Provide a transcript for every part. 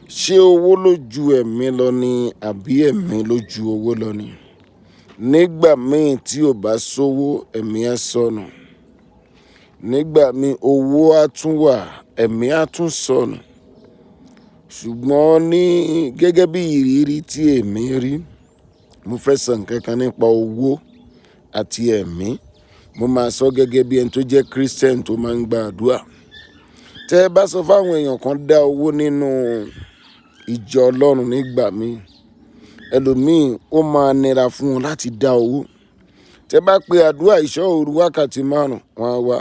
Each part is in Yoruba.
Ṣé owó ló ju ẹ̀mí lọ ni àbí ẹ̀mí ló ju owó lọ ni? Nígbà míì tí ò bá sówó, ẹ̀mí á sọnù. Nígbà míì owó á tún wà, ẹ̀mí á tún sọnù. Ṣùgbọ́n ní gẹ́gẹ́ bí ìrírí tí èmi rí, mo fẹ́ sọ ǹkan kan nípa owó àti ẹ̀mí. Mo máa sọ gẹ́gẹ́ bí ẹni tó jẹ́ Christian tó máa ń gba àdúrà. Tẹ bá sọ fún àwọn èèyàn kan dá owó nínú ìjọ Ọlọ́run nígbà míì, ẹlòmíì ó máa nira fún wọn láti dá owó. Tẹ bá pe àdúrà ìṣọ́ òru wákàtí márùn-ún, wọ́n á wá.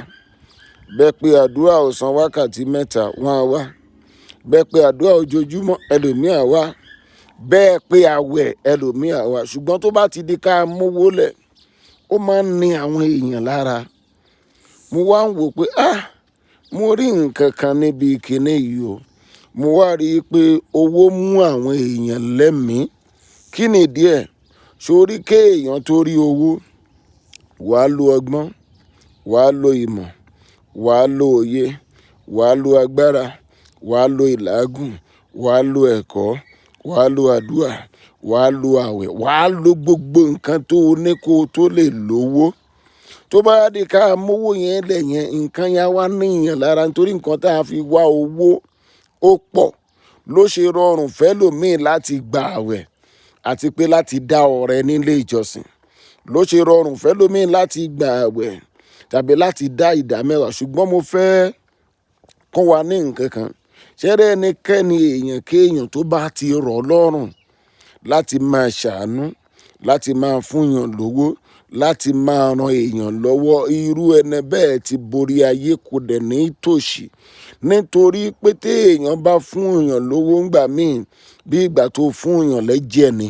Bẹ́ pé àdúrà ọ̀sán wákàtí mẹ́ta, wọ́n á wá. Bẹ́ pé àdúrà ojoojúmọ́, ẹlòmíì á wá. Bẹ́ẹ̀ pé àwẹ̀, ẹlòmíì á wá. Ṣùgbọ́n tó bá ti di ká mówó lẹ̀, ó máa ń ní àwọn èèyàn lára. Mo wá ń wò pé, "Á, mo rí ǹkan kan níbi kíní yìí o." Mo wá rí i pé owó mú àwọn èèyàn lẹ́mí. Kí ni ìdí ẹ? Sórí kí èèyàn tó rí owó, wà á lo ọgbọ́n, wà á lo ìmọ̀, wà á lo òye, wà á lo agbára, wà á lo ìlágùn, wà á lo ẹ̀kọ́, wà á lo àdúrà, wà á lo àwẹ̀, wà á lo gbogbo nǹkan tó ní kó tó lè lówó. Tó bá di ká mówó yẹn lẹ̀ yẹn, nǹkan yẹn á wá ní èèyàn lára nítorí nǹkan tí a fi wá owó ó pọ̀ ló ṣe rọrùn fẹ́ lòmíì láti gba àwẹ̀ àti pé láti dá ọrẹ nílé ìjọsìn. Ló ṣe rọrùn fẹ́ lòmíì láti gba àwẹ̀ tàbí láti dá ìdámẹ́wàá. Ṣùgbọ́n mo fẹ́ kọ́ wa ní ǹkan kan. Ṣé rí ẹnikẹ́ni èèyàn kí èèyàn tó bá ti rọ̀ lọ́rùn láti máa ṣàánú, láti máa fún èèyàn lówó, láti máa ran èèyàn lọ́wọ́, irú ẹni bẹ́ẹ̀ ti borí ayé kò dẹ̀ ní tòṣì. Nítorí pé tí èèyàn bá fún èèyàn lówó ńgbà míì, bí ìgbà tó fún èèyàn lẹ́jẹ̀ ni.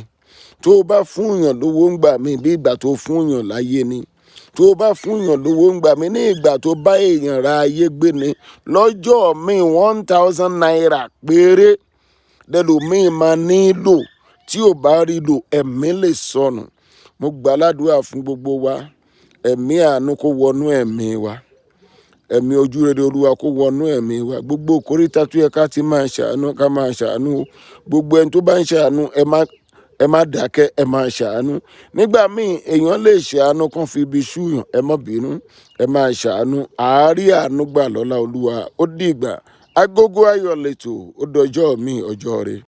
Tó bá fún èèyàn lówó ńgbà míì, bí ìgbà tó fún èèyàn láyé ni. Tó bá fún èèyàn lówó ńgbà míì, ní ìgbà tó bá èèyàn ra ayé gbé ni. Lọ́jọ́ míì ₦1,000 péré lẹ́lòmíì máa nílò tí ò bá rí lò, ẹ̀mí lè sọnù. Mo gbà ládùrá fún gbogbo wa. Ẹ̀mí àánú kó wọnú ẹ̀mí wa. Ẹ̀mí ojúrere Olúwa kó wọnú ẹ̀mí wa. Gbogbo ìkóríta tó yẹ ká ti máa ṣàánú, ká máa ṣàánú o. Gbogbo ẹni tó bá ń ṣàánú, ẹ má dákẹ́, ẹ má ṣàánú. Nígbà míì èèyàn lè ṣàánú kan fi ibi ṣú yàn, ẹ má bínú, ẹ má ṣàánú. Àárí àánú gbà lọ́lá Olúwa. Ó dìgbà. Agogo ayọ̀ lẹ́tò. Ó dọjọ́ mi, ọjọ́ rẹ.